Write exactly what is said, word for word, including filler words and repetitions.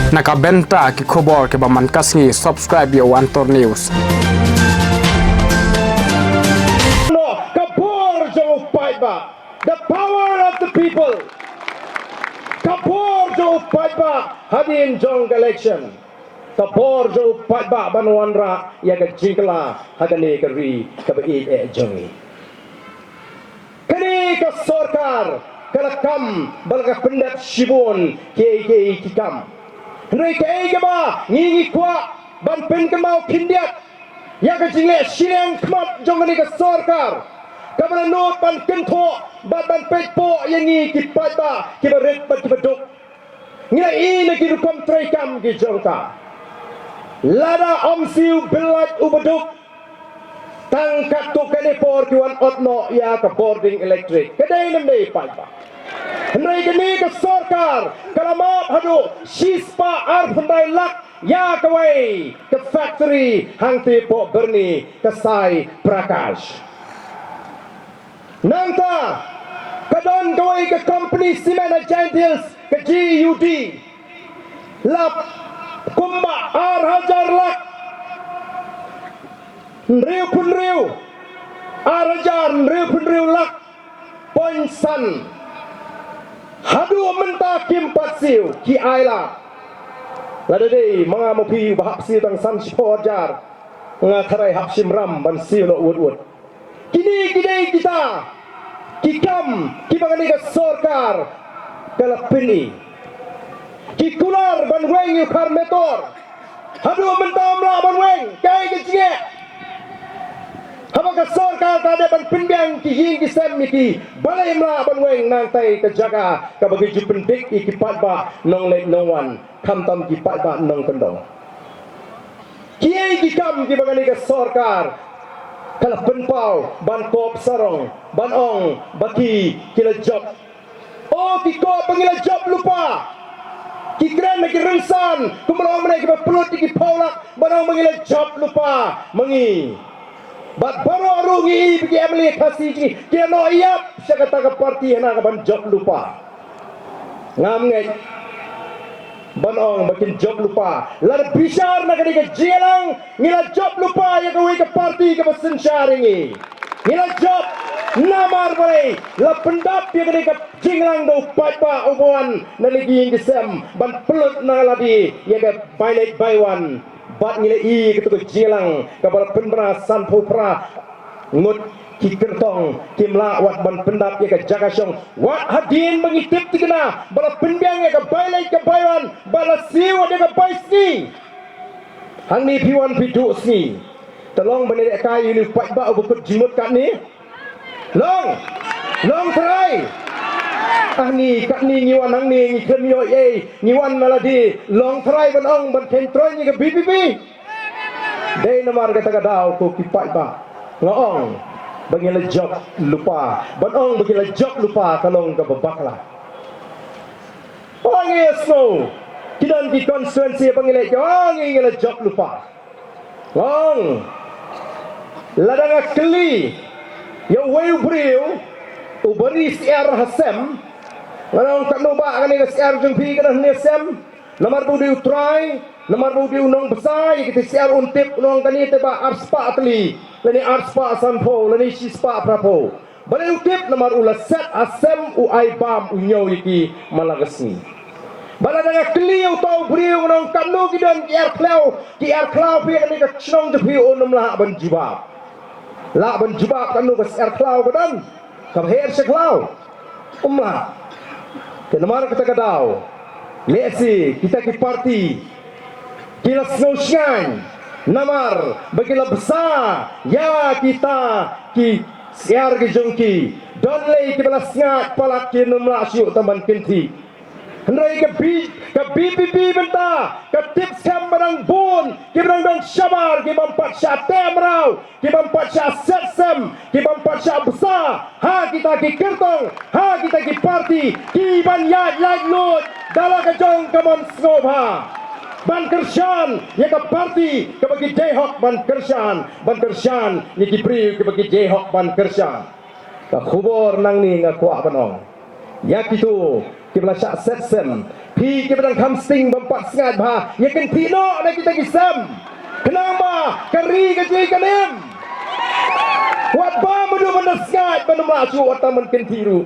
Na ka bynta ki khubor kiba man ka sngi, subscribe ïa u Antor News. Ka bor jong u paidbah. The power of the people. Ka bor jong u paidbah hadien jong ka election. Ka bor jong u paidbah ban wanrah ïa ka jingkylla ha kane ka ri kaba ïeit eh jong ngi. Kane ka sorkar ka la kam bad ka pyndep shibun kiei kiei ki kam. Hynrei kaei kaba ngi ngi kwah ban pynkynmaw khyndiat ïa ka jingleh shiliang khmat jong kane ka sorkar kaba la nud ban kynthoh bad ban peit poh ïa ngi ki paidbah kiba rit bad kiba duk. Ngi la ïohi na ki rukom treikam ki jong ka. Lada ym siew byllait u baduk, tang katto katne por ki wan ot noh ïa ka bording elektrik. Ka dei ne ym dei paidbah? Hynrei kane ka sorkar ka la map haduh shispah arphew khyndai lak ïa kawei ka factory hangtei poh Byrni, ka Sai Prakash. Nangta ka don kawei ka company cement ha Jaintia Hills, ka G U D. Lap kumba ar hajar lak hynriewphew hynriew, ar hajar hynriewphew hynriew lak point san. Haduh mynta kim pat siew, ki ai lad. Lada dei ma nga ma phi uba hap siew tang san shiphew hajar, nga tharai hap shim ram ban siew noh wut wut. Kine ki dei kita ki kam kiba kane ka sorkar ka la pyni. Ki kular ban weng ïa u Khar Metor, haduh mynta ym lah ban weng. Kaei ka jingeh? Haba ka sorkar ka dei ban pynbiang ki ïing ki sem ïa ki, balei ym lah ban weng? Nangta ka jaka kaba ki ju pyndik ïa ki paidbah nongleit nongwan, khamtam ki paidbah nongkyndong. Kiei ki kam kiba kane ka sorkar ka la pynpaw ban kop sarong, ban ong ba ki, ki la jop? O, ki kop ba ngi la jop lypa. Ki kren na ki rynsan kumba la ong mynne kiba pynlut ïa ki phew lak, ban ong ba ngi la jop lypa ma ngi. Bad baroh ruh ngi i ba ki M L A Khasi jong ngi ki la noh ïap sha kata ka party hana ka ban jop lypa. Ngam ngeit ban ong ba kin jop lypa. Lada bishar na kane ka jingïalang, ngi la jop lypa ïa kawei ka party kaba synshar ïa ngi. Ngi la jop namar balei? La pyndap ïa kane ka jingïalang da u paidbah uba wan na lade ki ïing ki sem ban pynlut na lade ïa ka bai leit bai wan. Bad ngi la i ïa kato ka jingïalang kaba la pynbna sanphew phra ngut ki kyrtong kim lah wat ban pyndap ïa ka jaka shong. Wat hadien ba ngi tip thikna ba la pynbiang ïa ka bai leit ka bai wan, ba la siew wat ïa ka bai sngi. Hangne phi wan phi duh sngi. Te long ban ïalehkai ïa une u paidbah uba kut jingmut katne. Long, long trai. Ah, ngi katne ngi wan hangne ngi khlem ïoh ei, ngi wan na lade. Long trai ban ong ban kheiñ troiñ ïa ka V P P. Dei namar kata ka daw ko ki paidbah nga ong ba ngi la jop lypa. Ban ong ba ngi la jop lypa ka long kaba bakla. Ong, ngi sngew ki don ki constituency ba ngi leit, ong, ngi la jop lypa. Ong, lada nga kylli ïa uwei u briew uba ri syiar ha sem, ngan ong, katno bah kane ka syiar jong phi ka don hangne ha sem? Namar ba u dei u trai, namar ba u dei u nongbsa ïa kata ka syiar, un tip, un ong, kane te bah arspah tylli, lane arspah sanphew, lane shispah phraphew. Balei u tip? Namar u la set ha sem, u ai bam, u ñiew ïa ki man la ka sngi. Bad lada nga kylli ïa uta u briew, ngan ong, katno ki don ki syiar khlaw, ki syiar khlaw phi ha kane ka shnong jong phi, un ym lah ban jubab. Lah ban jubab katno ka syiar khlaw ka don kaba her sha khlaw? Um lah. Te namar kata ka daw, lehse kita ki party ki la sngew shngaiñ namar ba ki la bsa ïa kita ki syiar ki jong ki. Don lei kiba la sngaid palat, kim lah shuh tang ban kynthih. Hynrei ka B, ka V P P mynta ka tip skhem ba dang bun kiba dang don shabar, ki bym pat shah teh mraw, ki bym pat shah set sem, ki bym pat shah bsa ha kita ki kyrtong, ha kita ki party, ki ban ïaid laitluid da la ka jong ka mon sngewbha ban kyrshan ïa ka party kaba ki dei hok ban kyrshan, ban kyrshan ïa ki briew kiba ki dei hok ban kyrshan. Ka khubor nangne nga kwah ban ong ïa kito Kiba la shah set sem, phi kiba dang kham sting bym pat sngaid bha, ïa kynthih noh na kita ki sem. Khnang ba ka ri ka jied kan im. Wat ba mano mano sngaid ban ym lah shuh, wat tang ban kynthih ruh.